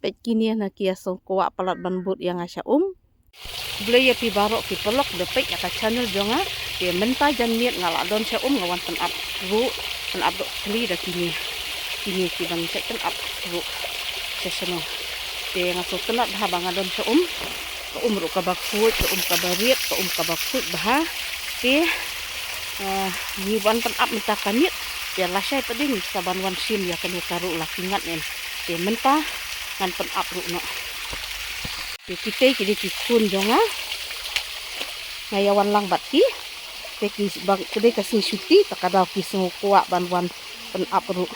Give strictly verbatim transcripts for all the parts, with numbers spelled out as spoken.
Peit kine na ki ïa sngewkwah palat ban bud ïa nga sha um. Khublei ïa phi baroh ki paralok ba peit ïa ka channel jong nga. Te mynta janmiet nga la don sha um, nga wan pynap ruh, pynap doh thli da kine, kine kiba ngi shait pynap ruh sha shnong. Te nga sngewtynnat bha ba nga don sha um. Ka um ruh kaba khuid, ka um kaba riat, ka um kaba khuid bha. Te, eh, ngi wan pynap mynta ka miet. Te lashai pat de ngi sa ban wan shim ïa kane ka ruh la ki ngat em. Te mynta ngan pynap ruh noh. Te kitei ki dei ki khun jong nga. Nga ïa wan lang bad ki. Te ki bang, ki dei ka sngi shuti, ta ka daw ki sngewkwah ban wan pynap ruh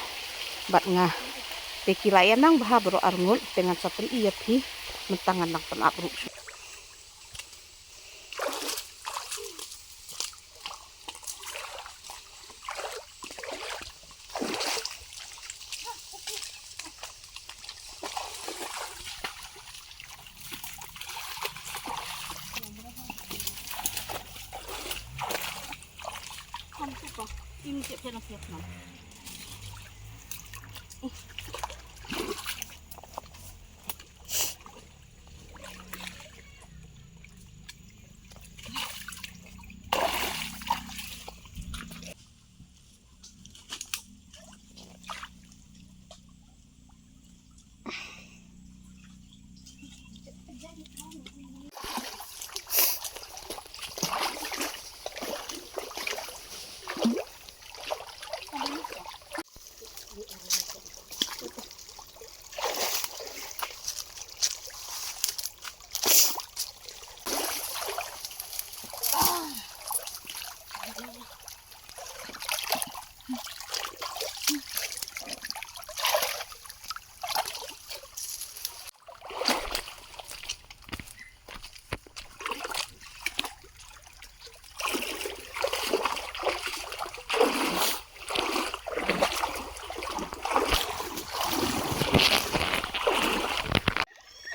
bad nga. Te ki la ïa nang bha baroh arngut, te ngan sa pyni ïa phi mynta ngan nang pynap ruh.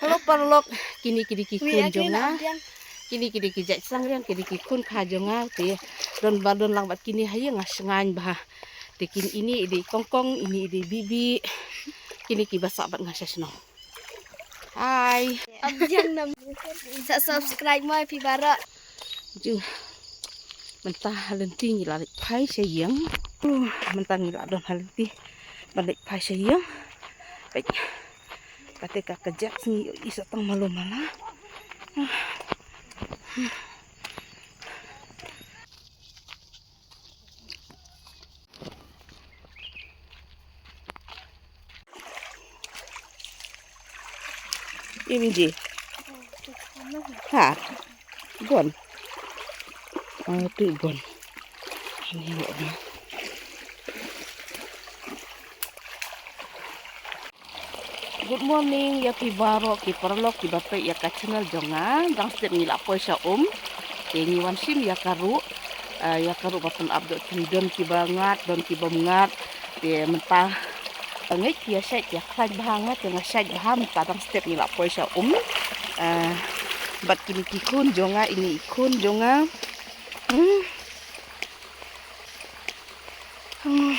Hello paralok, kine ki dei ki khun jong nga. Kine ki dei ki jait sangriang, ki dei ki khun kha jong nga te. Don ba don lang bad kine ha ïing nga shngaiñ bha. Te kine, ine i dei Kongkong, ine i dei Bibi. Kine kiba sah bad nga sha shnong. Hai. Sa subscribe mo phi baroh. Ju. Mynta ha lynti ngi la leit phai sha ïing. Uh, mynta ngi la don ha lynti ban leit phai sha ïing. Peit. Kata ka kjat sngi ïohi sa tang malu mala. Im ji. Ha. Bon. Oh, tu bon. Ni bon. Good morning ïa phi baroh ki paralok kiba peit ïa ka channel jong nga. Dang step ngi la poi sha um. Te ngi wan shim ïa ka ruh. Ah, ïa ka ruh ba pynap doh thli, don kiba ngat, don kibym ngat. Te mynta ngeit ïa shait ïa khlaiñ bha nga, te nga shait bha mynta dang step ngi la poi sha um. Ah, bad kine ki khun jong nga, ine i khun jong nga. Hmm. Hmm.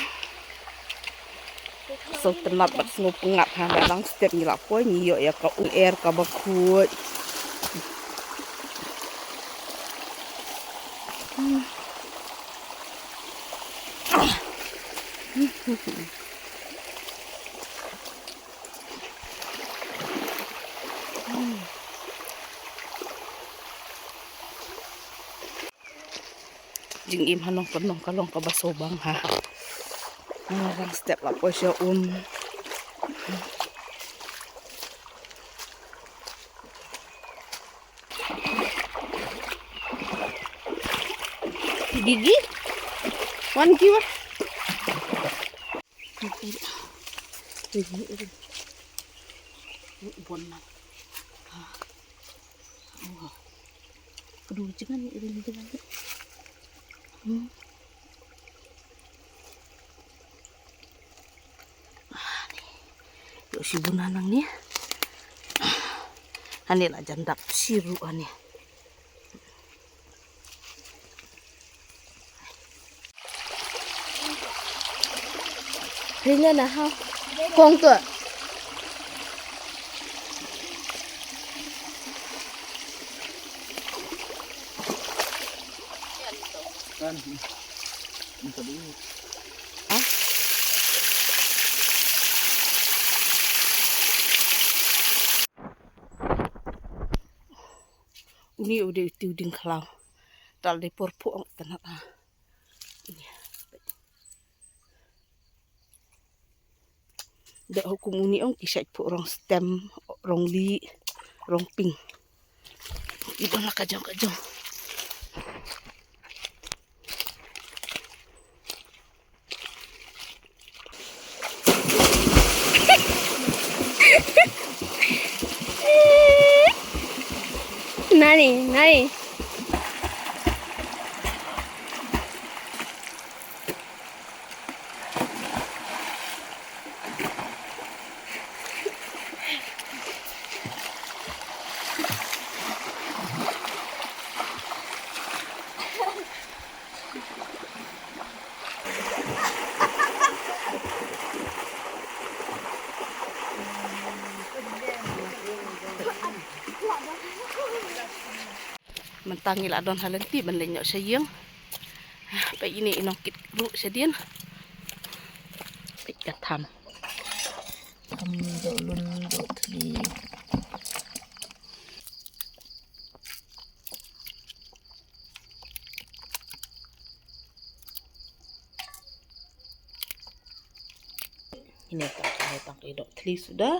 Sngewtynnat bad sngewpyngngad ha, nga dang step ngi la poi ngi ïoh ïa ka um er kaba khuid. Hmm. Jingim ha nongpynlong ka long kaba sngewbang ha. Nga dang step la poi sha um. Gigi. Wan ki wa. Bon na. Aduh, jangan ni, jangan ni. Hmm. Ah, ni. Ïoh shi bun hangne. Hangne la jan dap shi ruh hangne. Ringan na ha. Kong tu. Uni u dei u tiu ding khlaw. Tal dei por phuh ong tnat ha. Da hukum uni ong ki shait phuh rong stem, rong li, rong ping. Iba la ka jong ka jong. Nani, nani. Mynta ngi la don ha lynti ban leit noh sha ïing. Peit ine i nongkit ruh shadien. Peit ka tham. Tham doh lun doh thli. Ine ta, ine tang ka doh thli suda.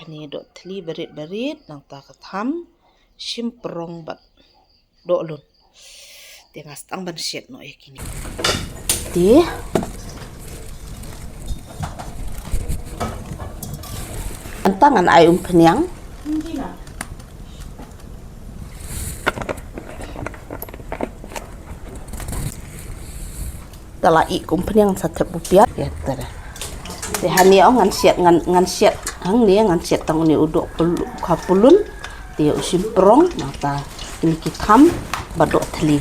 Ine doh thli barit barit, nangta ka tham, shim prong bad doh lun. Te nga sdang ban shet noh ïa kine. Te. Mynta ngan ai umphniang. Te la ih ka umphniang sa thep u piat. Ïa te. Te hangne ong ngan shet, ngan, ngan shet hangne ngan shet tang une u doh pul-, ka pulun. Te u shim prong nangta kine ki tham bad doh thli.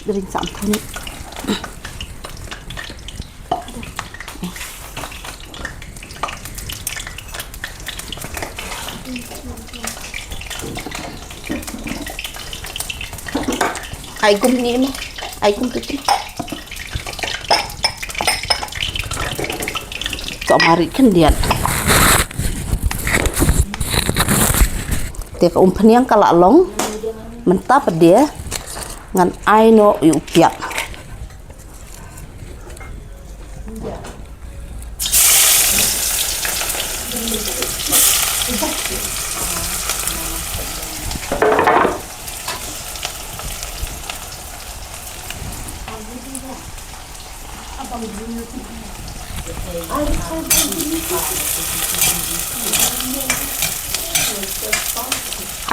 Dring sam thuni. Ai kum ni ma. Ai kum tu ti. To mari khyndiat. Te ka umphniang ka la long. Mynta pat de ngan ai noh ïa u piat.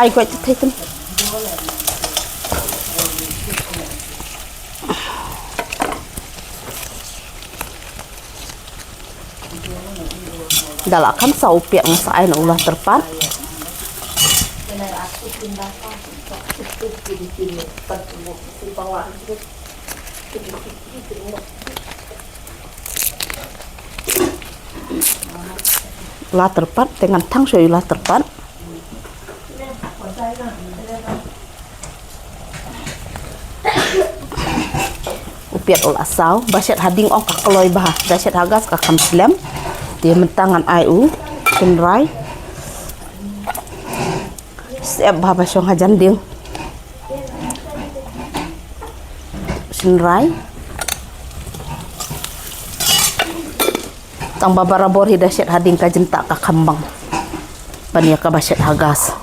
Ai kwah tu thei tu. Da la kham sa u piat nga sa ai na u la tyrpat. La tyrpat te ngan thang shuwa ïa u la tyrpat. U piat u la saw, ba shet ha ding ong ka kloi bha, da shet ha gas ka kham slem. Te mynta ngan ai u shynrai. Sep bha ba shong ha jan ding. Shynrai. Tang ba barabor hi da shet ha ding ka jyntah ka kham bang. Ban ïa kaba shet ha gas.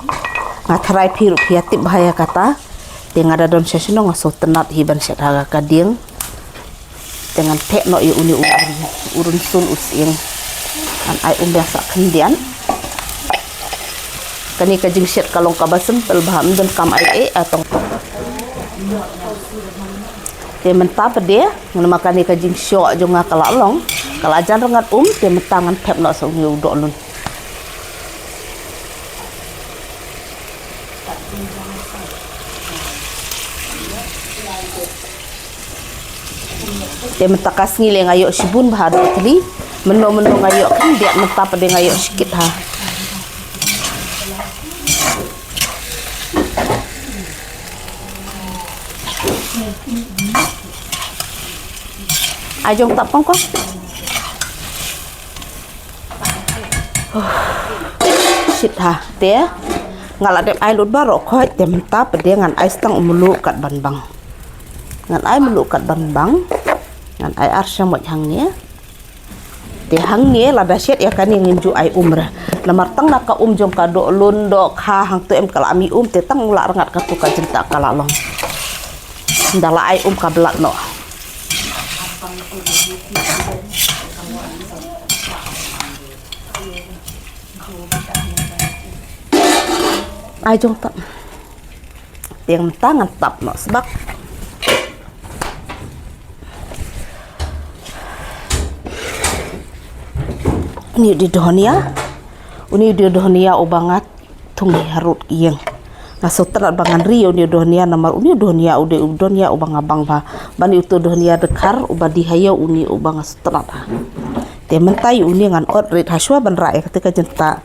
Nga tharai phi ruh phi ïa tip bha ïa kata. Te nga da don sha shnong nga sngewtynnat hi ban shet ha ka ding. Te ngan pheh noh ïa une u, u rynsun u sying. Ngan ai um biang sa khyndiat. Kane ka jingshet ka long kaba simple bha, ym donkam ai ei ei tang. Te mynta pat de, namar kane ka jingshoh jong nga ka la long, ka la jan rngat um, te mynta ngan phep noh sa une u doh lun. Te mynta ka sngi lei nga ïoh shibun bha doh thli. Mynno mynno nga ïoh khyndiat, mynta pat de nga ïoh shikit ha. Ai jong tap pang ko. Shit ha te. Nga la dep ai lut baroh khoit te mynta pat de ngan ai stang u mluh kat ban bang. Ngan ai mluh kat ban bang. Ngan ai ar shamoit hangne. Te hangne lada shet ïa kane ngim ju ai um re. Namar tang na ka um jong ka doh lun doh kha hangto em ka la mih um te tang la rngat katu ka jingtah ka la long. Nda la ai um ka blat noh. Ai jong tap. Tiang mynta ngan tap noh sbak. Uni u dei u dhania. Uni u dei u dhania uba nga thung hi harud ïing. Nga sngewtynnat ba ngan ri uni u dhania namar uni u dhania u dei u dhania uba nga bang bha. Ban ïa uto u dhania dkhar uba dih ha ïew uni uba nga sngewtynnat ha. Te mynta ïa uni ngan ot rit ha shuwa ban rah ïa kata ka jingtah.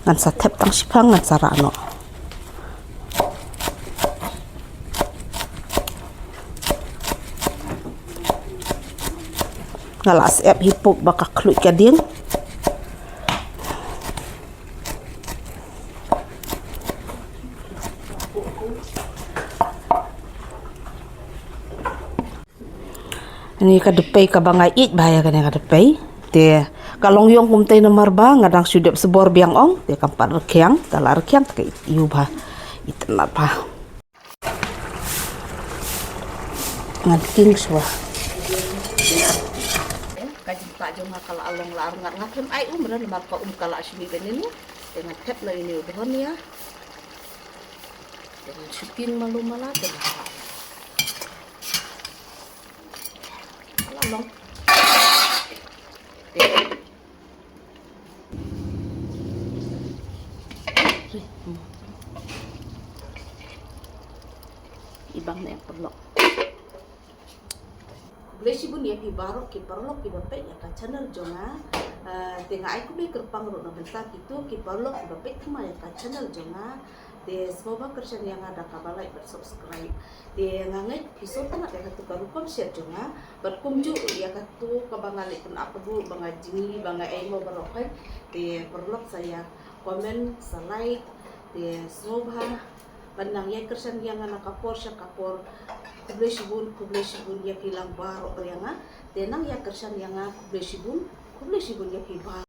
Ngan sa thep tang shiphang ngan sa rah noh. Nga la sep hi puk ba ka khluit ka dieng. Ni ka dpei kaba nga ïeit bha ïa kane ka dpei. Te ka long ïong kumtei namar ba nga dang shu dep sbor biang ong te kam pat rkhiang, ka la rkhiang te ka ïeit bha. Itynnat bha. Ngan king shuwa. Ka jingtah jong nga ka la long la rngat nga khlem ai um re namar ka um ka la shu mih bniah. Te ngan thep noh ïa uni u dhania. Te ngan shu king malu mala te ngan la long. I bang ne paralok. Khublei shibun ïa phi baroh ki paralok kiba peit ïa ka channel jong nga. Ah, te nga ai khublei kyrpang ruh na bynta kito ki paralok kiba peit thymmai ïa ka channel jong nga. Te sngewbha kyrshan ïa nga da kaba like bad subscribe. Te nga ngeit phi sngewtynnat ïa katu ka rukom shet jong nga bad kumjuh ïa katu kaba nga leh pynap ruh ba nga jngi ba nga ai mo baroh khoit. Te paralok sa ïa comment sa like. Te sngewbha ban nang ïa kyrshan ïa nga na ka por sha ka por. Khublei shibun, khublei shibun ïa phi lang baroh ïa nga. Te nang ïa kyrshan ïa nga khublei shibun, khublei shibun ïa phi baroh.